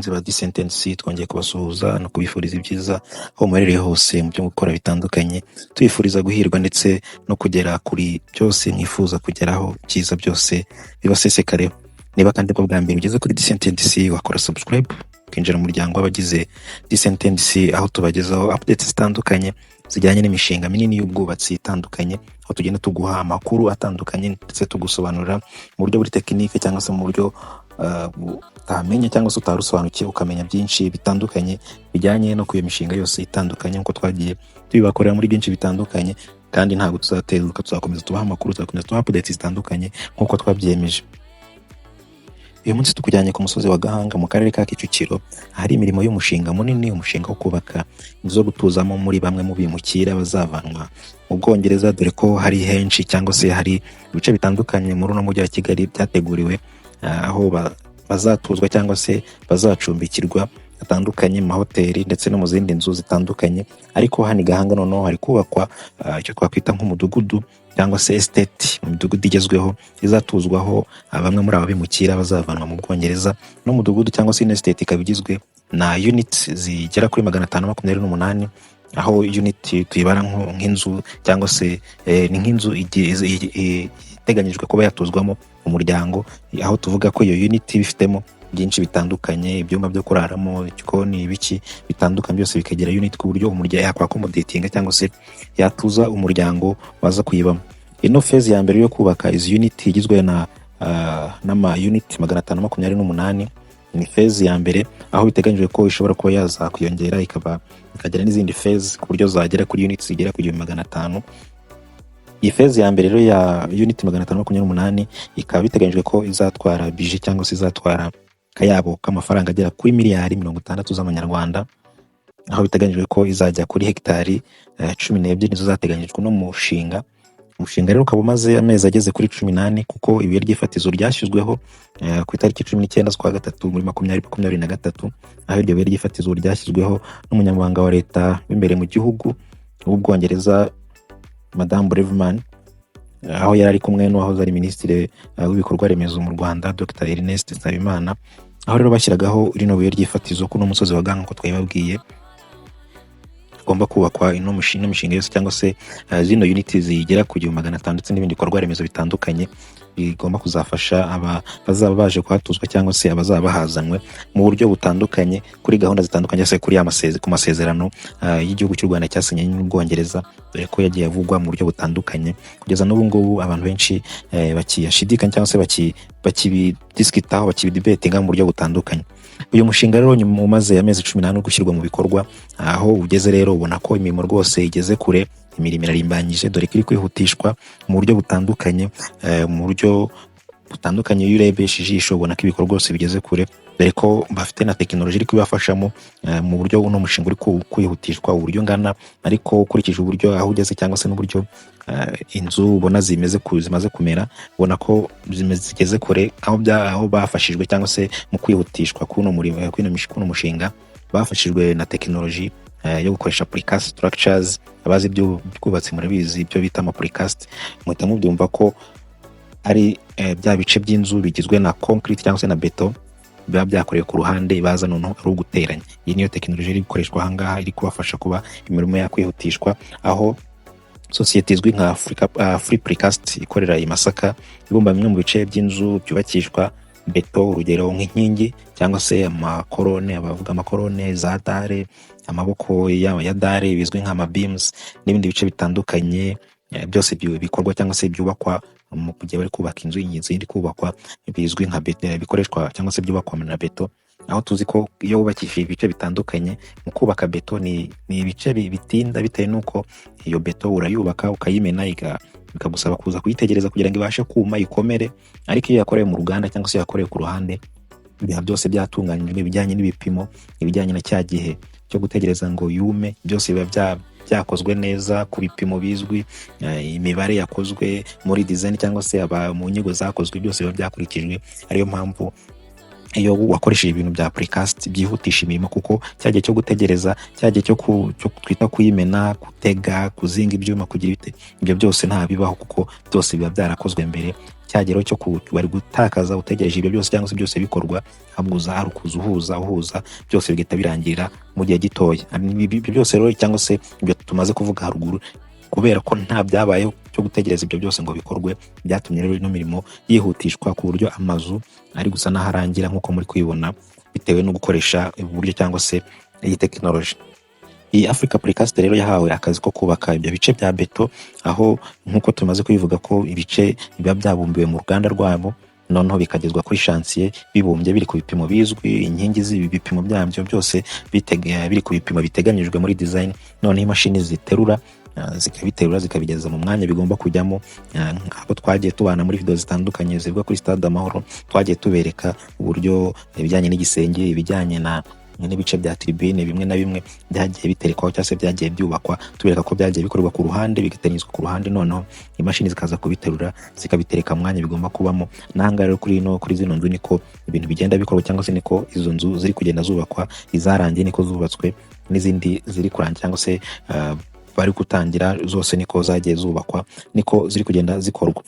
Bakunzi ba Decent, twongeye kubasuhuza no kubifuriza ibyiza aho muherereye hose mu byo gukora bitandukanye, tubifuriza guhirwa ndetse no kugera kuri byose mwifuza kugeraho, byiza byose bibasesekareho. Niba kandi bwo bwa mbere ugeze kuri Decent, wakora subscribe ukinjira mu muryango w'abagize Decent, aho tubagezaho updates zitandukanye zijyanye n'imishinga minini y'ubwubatsi itandukanye, aho tugenda tuguha amakuru atandukanye ndetse tugusobanurira mu buryo buri tekinike cyangwa se mu buryo utamenya cyangwa se utari usobanukiwe, ukamenya byinshi bitandukanye bijyanye no ku iyo mishinga yose itandukanye, nk'uko twagiye tubibakorera muri byinshi bitandukanye. Kandi ntabwo tuzatezuka, tuzakomeza tubaha amakuru, tuzakomeza tubaha updates zitandukanye nk'uko twabyiyemeje. Uyu munsi tukujyanye ku musozi wa Gahanga mu karere ka Kicukiro, ahari imirimo y'umushinga munini, umushinga wo kubaka inzu zo gutuzamo muri bamwe mu bimukira bazavanwa mu Bwongereza, dore ko hari henshi cyangwa se hari ibice bitandukanye muri uno mujyi wa Kigali byateguriwe aho bazatuzwa cyangwa se bazacumbikirwa hatandukanye mu mahoteli ndetse no mu zindi nzu zitandukanye. Ariko hano i Gahanga noneho hari kubakwa icyo twakwita nk'umudugudu cyangwa se estate, mu midugudu igezweho izatuzwaho bamwe muri aba bimukira bazavanwa mu Bwongereza. N'umudugudu cyangwa se estate ikaba igizwe na units zigera kuri 528, aho unit tuyibara nk'inzu cyangwa se ni nk'inzu iteganyijwe kuba yatuzwamo umuryango, aho tuvuga ko iyo unit iba ifitemo byinshi bitandukanye: ibyumba byo kuraramo, igikoni, ibiki bitandukanye, byose bikagira unit ku buryo umuryango yakwaccommodatinga cyangwa se yatuza umuryango waza kuyibamo. Ino phase ya mbere yo kubaka izi unit igizwe na n'ama unit 528 ni phase ya mbere, aho biteganyijwe ko ishobora kuba yaza kwiyongera ikaba ikagira n'izindi phase ku buryo zagera kuri unit zigera ku 1500. Iyi phase ya mbere rero ya unit 528 ikaba biteganyijwe ko izatwara budget cyangwa se izatwara akayabo k'amafaranga agera kuri miliyari 60 z'amanyarwanda, aho biteganyijwe ko izajya kuri hegitari 12 nizo zateganyijwe n'umushinga. Umushinga rero ukaba umaze amezi ageze kuri 14, kuko ibuye ry'ifatizo ryashyizweho ku itariki 19 z'ukwa gatatu muri 2023, aho iryo buye ry'ifatizo ryashyizweho n'umunyamabanga wa leta w'imbere mu gihugu w'Ubwongereza, Madamu Braverman, aho yari ari kumwe n'uwahoze ari minisitiri w'ibikorwa remezo mu Rwanda, Dr Ernest Nsabimana, aho rero bashyiragaho rino buye ry'ifatizo kuri uno musozi wa Gahanga. Nk'uko twabibabwiye, hagomba kubakwa ino mishinga yose cyangwa se zino unit zigera ku 1500 ndetse n'ibindi bikorwa remezo bitandukanye bigomba kuzafasha aba bazaba baje kuhatuzwa cyangwa se abazaba bahazanywe mu buryo butandukanye kuri gahunda zitandukanye, cyangwa se kuri ya ku masezerano y'igihugu cy'u Rwanda cyasinye n'Ubwongereza, dore ko yagiye avugwa mu buryo butandukanye. Kugeza n'ubu ngubu abantu benshi bakiyashidikanya cyangwa se bakibidiscutaho, bakibidebatinga mu buryo butandukanye. Uyu mushinga rero nyuma umaze amezi 14 uri gushyirwa mu bikorwa, aho ugeze rero ubona ko imirimo rwose igeze kure, imirimo irarimbanyije, dore ko iri kwihutishwa mu buryo butandukanye, mu buryo butandukanye. Iyo urebesha ijisho ubona ko ibikorwa rwose bigeze kure, dore ko bafite na tekinoloji iri kubibafashamo mu buryo uno mushinga uri kwihutishwa uburyo ungana. Ariko ukurikije uburyo aho ugeze cyangwa se n'uburyo inzu ubona zimaze kumera, ubona ko zigeze kure, aho bafashijwe cyangwa se mu kwihutishwa k'uno murimo, k'uno mushinga, bafashijwe na tekinoloji yo gukoresha precast structures. Abazi iby'ubwubatsi murabizi, ibyo bita ama precast muhita mubyumva ko ari bya bice by'inzu bigizwe na concrete cyangwa se na beto biba byakorewe ku ruhande, baza noneho ari uguteranya. Iyi niyo tekinoloji iri gukoreshwa ahangaha, iri kubafasha kuba imirimo yakwihutishwa, aho sosiyete izwi nka Free Precast ikorera i Masaka ibumba bimwe mu bice by'inzu byubakishwa beto, urugero nk'inkingi cyangwa se amacolonne, abavuga amacolonne, za dalle, amaboko ya dalle bizwi nk'ama beams n'ibindi bice bitandukanye, byose bikorwa cyangwa se byubakwa mu gihe bari kubaka inzu. Inzu iri kubakwa bizwi nka beto, bikoreshwa cyangwa se byubakwa na beto, aho tuzi ko iyo wubakishije ibice bitandukanye mu kubaka beto ni ibice bitinda, bitewe n'uko iyo beto urayubaka ukayimena, bikagusaba kuza kuyitegereza kugira ngo ibashe kuma ikomere. Ariko iyo yakorewe mu ruganda cyangwa se yakorewe ku ruhande, biba byose byatunganyijwe, ibijyanye n'ibipimo, ibijyanye na cya gihe cyo gutegereza ngo yume, byose biba byakozwe neza ku bipimo bizwi, imibare yakozwe muri design cyangwa se aba mu nyigo zakozwe, byose biba byakurikijwe. Ariyo mpamvu Iyo wakoresheje ibintu bya precast byihutisha imirimo, kuko cya gihe cyo gutegereza, cya gihe cyo twita kuyimena, gutega, kuzinga ibyuma, kugira ibite, ibyo byose nta bibaho, kuko byose biba byarakozwe mbere. Cya gihe rero cyo bari gutakaza utegereje ibyo byose cyangwa se byose bikorwa, ahubwo uza hari ukuza uhuza uhuza byose, bigahita birangira mu gihe gitoya. Ibyo byose rero cyangwa se ibyo tumaze kuvuga haruguru, kubera ko nta byabayeho cyo gutegereza ibyo byose ngo bikorwe, byatumye rero ino mirimo yihutishwa, ku buryo amazu ari gusa n'aho arangira nk'uko muri kubibona, bitewe no gukoresha uburyo cyangwa se iyi tekinoloji. Iyi Africa Precast rero yahawe akazi ko kubaka ibyo bice bya beto, aho nk'uko tumaze kubivuga ko ibice biba byabumbiwe mu ruganda rwabo, noneho bikagezwa kuri chantier bibumbye, biri ku bipimo bizwi, inkingi z'ibi bipimo byabyo byose biri ku bipimo biteganyijwe muri design. Noneho imashini ziterura zikabiterura, zikabigeza mu mwanya bigomba kujyamo. Abo twagiye tubana muri video zitandukanye zivuga kuri Stade Amahoro, twagiye tubereka uburyo ibijyanye n'igisenge, ibijyanye na n'ibice bya tribune bimwe na bimwe byagiye biterekwaho cyangwa se byagiye byubakwa, tubereka ko byagiye bikorwa ku ruhande, bigateganyizwa ku ruhande, noneho imashini zikaza kubiterura, zikabitereka mu mwanya bigomba kubamo. N'ahangaha rero kuri zino nzu niko ibintu bigenda bikorwa, cyangwa se niko izo nzu ziri kugenda zubakwa. Izarangiye niko zubatswe, n'izindi ziri kurangira cyangwa se bari gutangira, zose niko zagiye zubakwa, niko ziri kugenda zikorwa.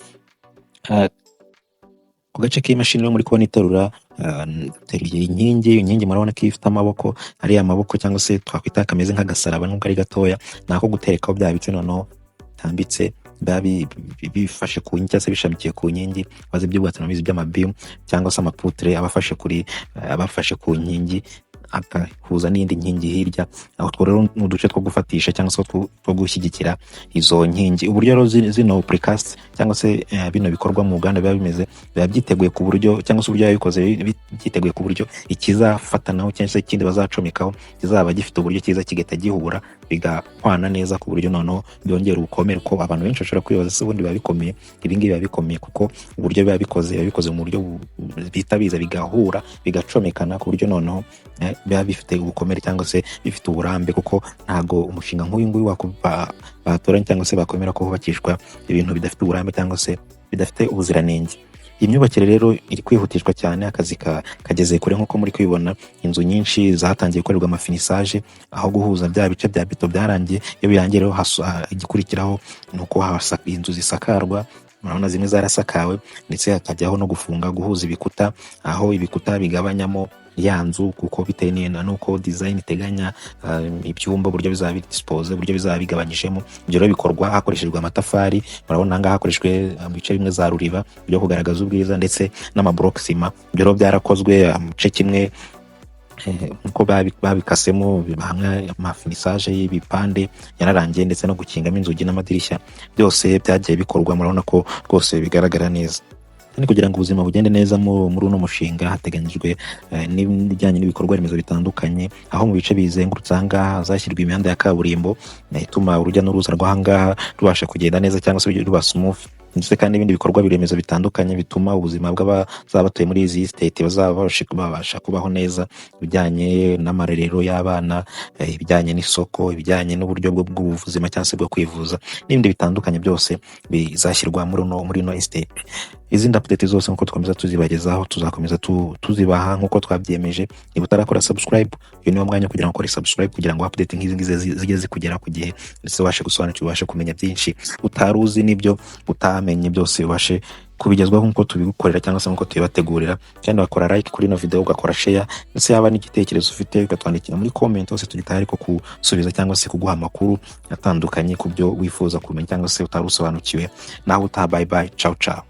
Ku gace k'imashini rero muri kubona iterura, iteruye inkingi. Inkingi murabona ko ifite amaboko, ariya maboko cyangwa se twakwita kameze nk'agasaraba nubwo ari gatoya, ni ako guterekaho bya bice noneho bitambitse biba bifashe ku nkingi cyangwa se bishamikiye ku nkingi. Bazi iby'ubwubatsi murabizi, by'amabimu cyangwa se amapoutre aba afashe kuri aba afashe ku nkingi, agahuza n'iyindi nkingi hirya aho. Utwo rero ni uduce two gufatisha cyangwa se two gushyigikira izo nkingi. Uburyo rero zino precast cyangwa se bino bikorwa mu ruganda biba bimeze, biba byiteguye ku buryo, cyangwa se uburyo biba bikoze byiteguye ku buryo ikizafatanaho cyangwa se ikindi bazacomekaho kizaba gifite uburyo cyiza kigahita gihura, bigahwana neza, ku buryo noneho byongera ubukomere. Ko abantu benshi bashobora kwibaza se ubundi biba bikomeye? Ibi ngibi biba bikomeye kuko uburyo biba bikoze, biba bikoze mu buryo bihita biza bigahura, bigacomekana, ku buryo noneho biba bifite ubukomere cyangwa se bifite uburambe, kuko ntago umushinga nk'uyu nguyu batoranya cyangwa se bakwemera ko hubakishwa ibintu bidafite uburambe cyangwa se bidafite ubuziranenge. Iyi myubakire rero iri kwihutishwa cyane, akazi kageze kure nk'uko muri kubibona. Inzu nyinshi zatangiye gukorerwa amafinissage, aho guhuza bya bice bya beto byarangiye. Iyo birangiye rero, igikurikiraho ni uko inzu zisakarwa. Murabona zimwe zarasakawe, ndetse hakajyaho no gufunga, guhuza ibikuta, aho ibikuta bigabanyamo ya nzu, kuko bitewe n'uko design iteganya ibyumba, uburyo bizaba bidispose, uburyo bizaba bigabanyijemo. Ibyo rero bikorwa hakoreshejwe amatafari. Murabona ahangaha hakoreshejwe mu bice bimwe za ruriba byo kugaragaza ubwiza, ndetse n'amablock sima. Ibyo rero byarakozwe mu gice kimwe, nkuko babikasemo hamwe, amafinissage y'ibipande yararangiye, ndetse no gukingamo inzugi n'amadirishya byose byagiye bikorwa. Murabona ko rwose bigaragara neza. Kandi kugira ngo ubuzima bugende neza muri uno mushinga, hateganyijwe n'ibijyanye n'ibikorwa remezo bitandukanye, aho mu bice bizengurutse aha ngaha hazashyirwa imihanda ya kaburimbo ituma urujya n'uruza rw'aha ngaha rubasha kugenda neza cyangwa se ruba smooth, ndetse kandi n'ibindi bikorwa remezo bitandukanye bituma ubuzima bw'abazaba batuye muri izi estate bazaba babasha kubaho neza, ibijyanye n'amarerero y'abana, ibijyanye n'isoko, ibijyanye n'uburyo bw'ubuzima cyangwa se bwo kwivuza n'ibindi bitandukanye, byose bizashyirwa muri ino estate. Izindi update zose nk'uko dukomeza tuzibagezaho, tuzakomeza tuzibaha nk'uko twabyemeje. Niba utarakora subscribe, uyu niwo mwanya kugira ngo ukore subscribe, kugira ngo update nk'izi ngizi zijye zikugera ku gihe, ndetse ubashe gusobanukirwa, ubashe kumenya byinshi utari uzi n'ibyo utamenye, byose ubashe kubigezwaho nk'uko tubigukorera cyangwa se nk'uko tubibategurira. Kandi wakora like kuri ino video, ugakora share, ndetse yaba n'igitekerezo ufite ukatwandikira muri comment hose, turi tayari ko kusubiza cyangwa se kuguha amakuru atandukanye ku byo wifuza kumenya cyangwa se utari usobanukiwe. Naho utaha, bye bye, ciao ciao.